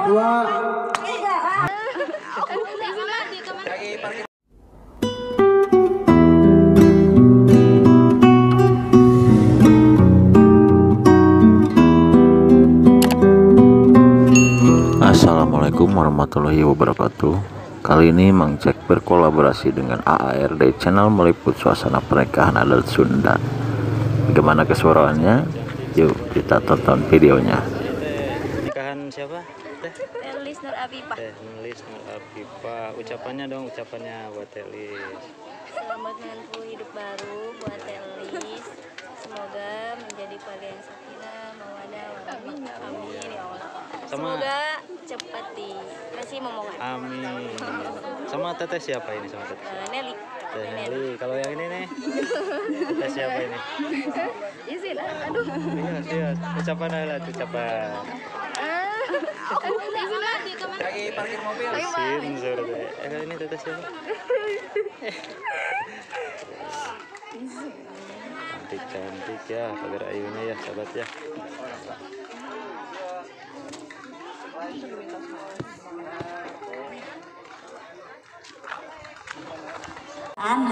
2, 3. Assalamualaikum warahmatullahi wabarakatuh. Kali ini Mang Cek berkolaborasi dengan AARD Channel meliput suasana pernikahan adat Sunda. Bagaimana keseruannya? Yuk kita tonton videonya. Nikahan siapa? Teh? Telis Nur Afifah. Teh Telis Nur Afifah. Ucapannya dong, ucapannya buat Telis. Selamat menempuh hidup baru buat Telis. Semoga menjadi keluarga yang sakinah, mawadah, warahmah. Amin ya Allah. Sama, semoga cepat dikasih momongan. Amin. Sama teteh siapa ini, sama teteh? Nelly. Teh Nelly. Kalau yang ini nih, teteh siapa ini? Izin, aduh. Iya, iya. Ucapan lah, ucapan. Lagi parkir mobil. Izin, sorry. Kalau ini teteh siapa? Cantik-cantik ya, pagar ayunya ya, sahabat ya.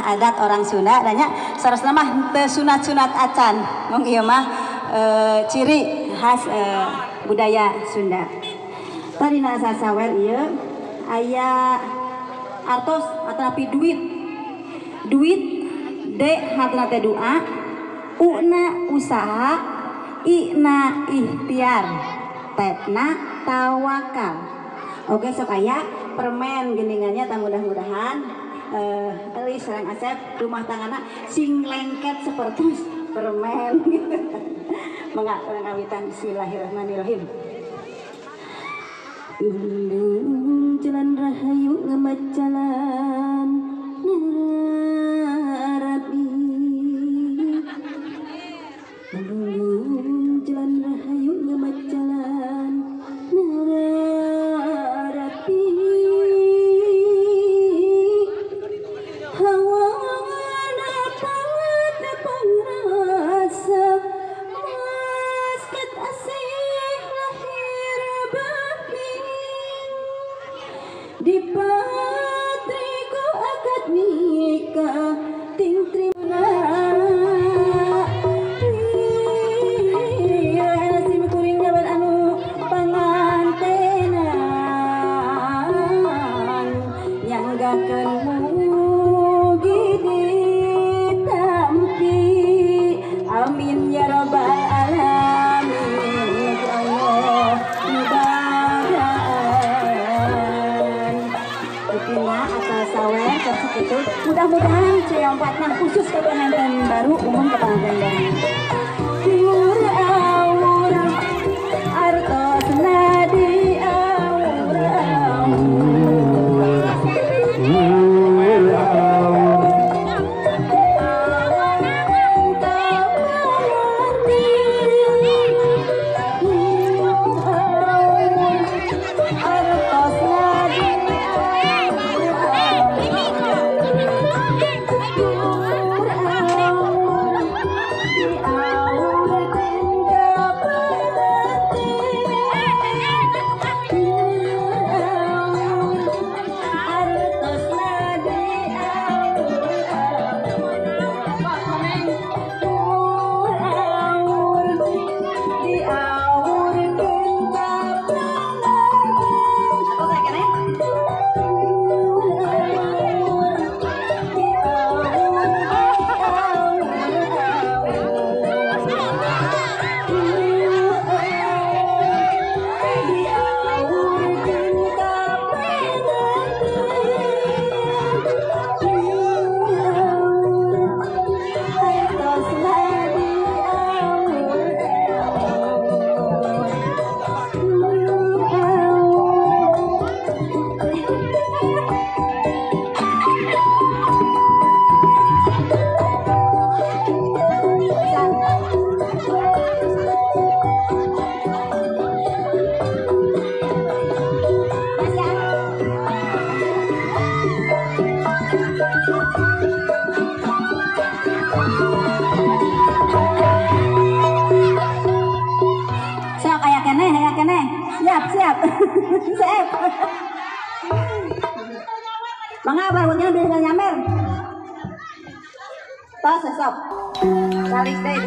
Adat orang Sunda adanya sarasna mah teu sunat-sunat acan mung ieu mah ciri khas budaya Sunda. Tadi na sasawer ieu aya artos atanapi duit. Duit D hartana teh doa, U na usaha, I na ikhtiar, T na tawakal. Oke sok aya permen geningannya tah mudah-mudahan Elis sareng Asep rumah tanggana sing lengket seperti permen gitu. Mangga urang kawitan bismillahirrahmanirrahim. Undung jalan rahayu ngemacalan narapi. Undung jalan rahayu ngemacalan narapi. Dipatriku akad nikah ting trima iya sim kuring jabat anu pangantenan nyanggakeun mugi ditampi amin ya rabbal alamin ya Allah. Itu mudah-mudahan C4 khusus ke pengantin baru, umum ke pengantin baru. Timur awur artos nadi awur awur awur. Seep. Mangga abah wanjana bisa nyamer. Tos sok. Salis deh.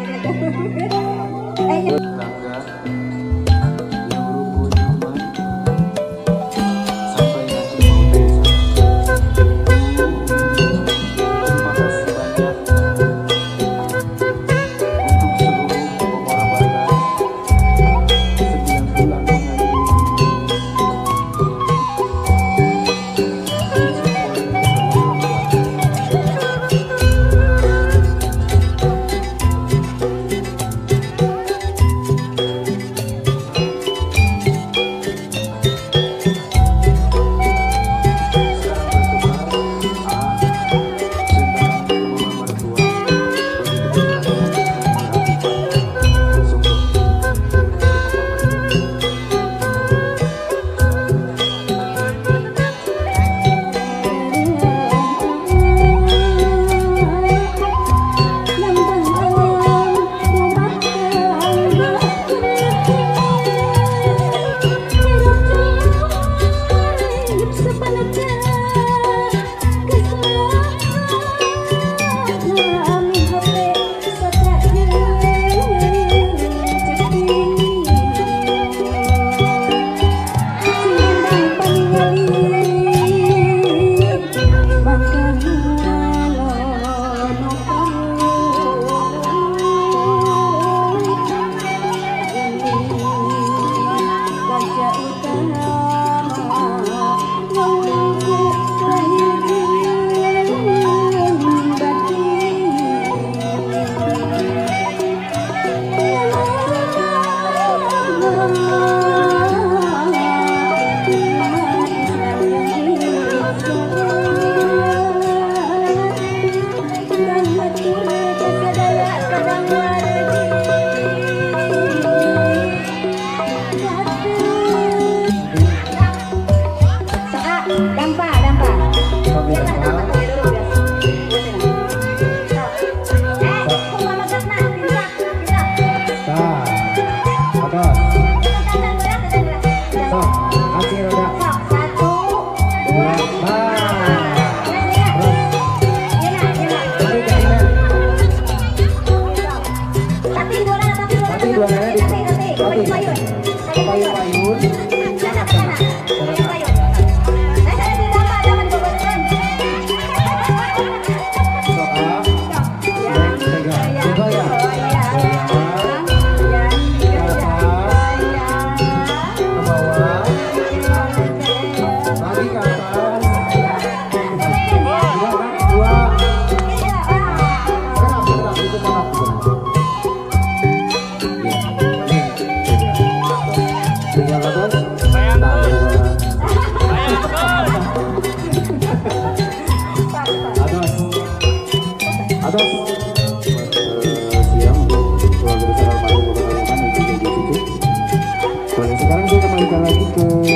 Sekarang saya kembalikan lagi ke